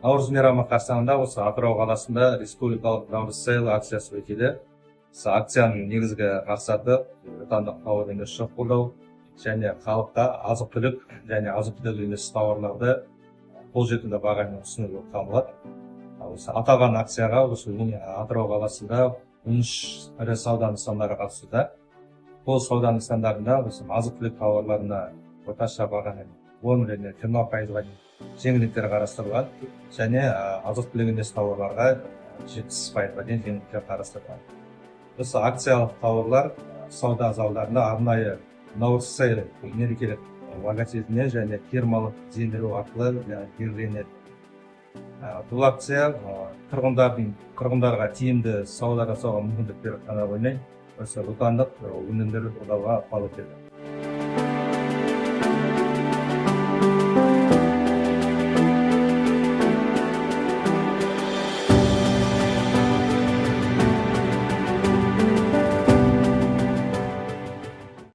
Наурыз мейрамы қарсаңында осы Атырау қаласында республикалық Наурыз сейл акциясы өтеді. Осы акцияның негізгі мақсаты отандық тауар өндірісін қолдау және халыққа азық-түлік және азық-түлік емес тауарларды қолжетімді бағамен ұсыну болып табылады. Осы аталған акцияға осы Атырау қаласында 13 ірі сауда нысандары қатысуда. Бұл сауда нысандарында осы азық-түлік тауарларына орташа бағамен 10 және 20%-ға дейін жеңілдіктер қарастырылған және азық-түлік емес тауарларға 70%-ға дейін жеңілдіктер қарастырылған. Осы акциялық тауарлар сауда залдарында арнайы Наурыз сейл мерекелік логотипіне және фирмалық безендіру арқылы белгіленеді. Бұл акция тұрғындарға тиімді сауда жасауға мүмкіндік беріп қана қоймай, осы отандық өнімдерді қолдауға ықпал етеді.